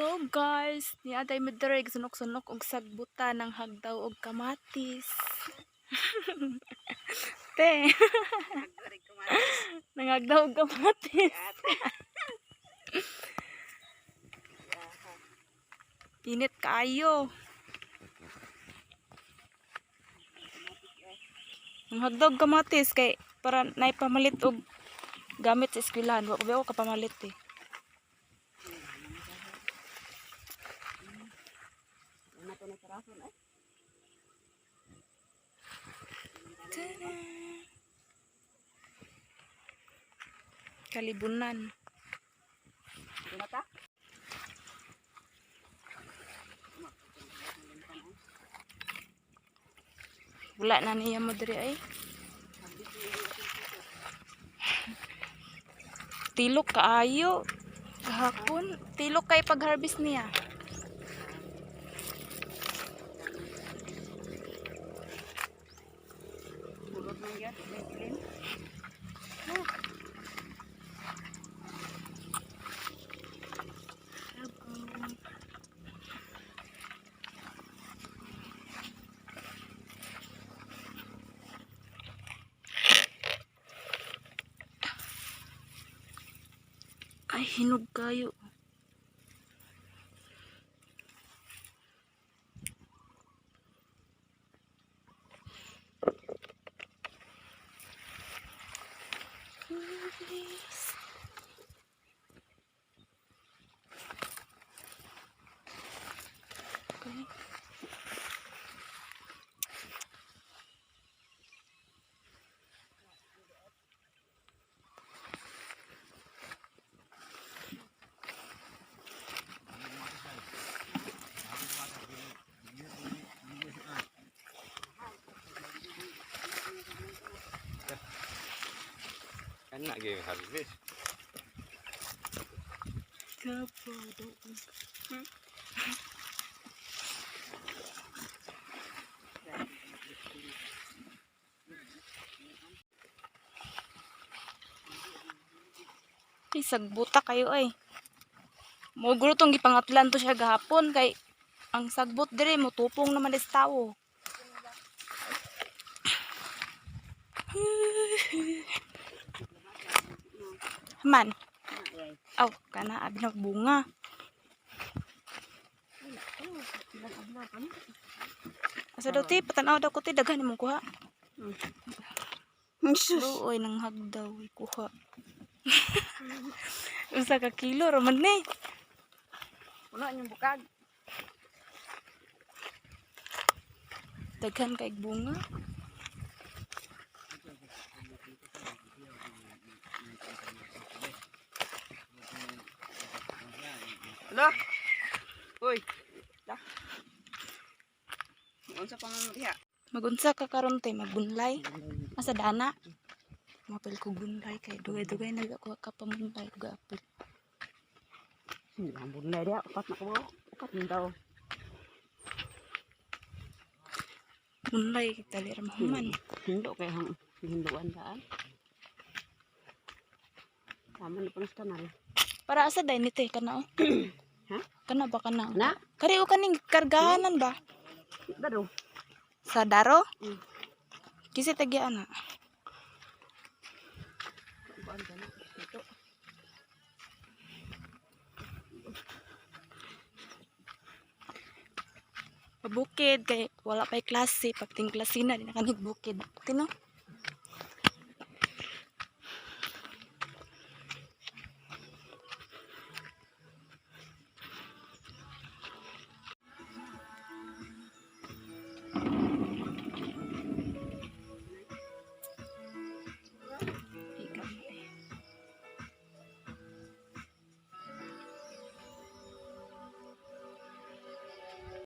Hello guys, niya tay midre sunok-sunok og sagbutan ng hagdaw og kamatis. Te, nangagdaw og kamatis. Init kaayo. Ang hagdaw og kamatis kay para nay pamalit og gamit sa eskwelahan. Wa ko ba ako kapamalit eh. Tada! Kalibunan. Wala na niya mo diri ay. Tilok kaayo. Gahapon. Tilok kay pag-harvest niya. Ay, hinog kayo. Please. Okay. Enak gitu harvest. Kapodo. Ay, sagbuta kayo ay. Mogro tong gipangatlan to siya gahapon kay ang sagbot dire mutupong naman is tawo. Man. Aw, kana abi na bunga. Asa daw ti patanaw daw ko ti daghan imong kuha. Luoy nang hagdaw kuha. Usa ka kilo ra man ni. Puno yung bukag. Daghan kay bunga. Alo. Uy. Da. Unsa pa man diha? Magunsa ka karon te magbunlay. Asa dana? Mapil ko bunlay kay dugay-dugay na ko ka pamunlay ug apil. Ang bunlay diha, upat na ko. Upat na daw. Bunlay dali ra mahuman. Hindo kay hang hinduan daan. Tama na pa sa kanal. Para asa day ni te kana oh. Ha? Kana ba kana? Na? Kari o kaning kargahanan ba? Daro. Sa daro? Mm. Kisi tagya ana. Kuan ka na. Ito. Pabukid kay wala pay klase pagting klase na di na kanig bukid. Tino?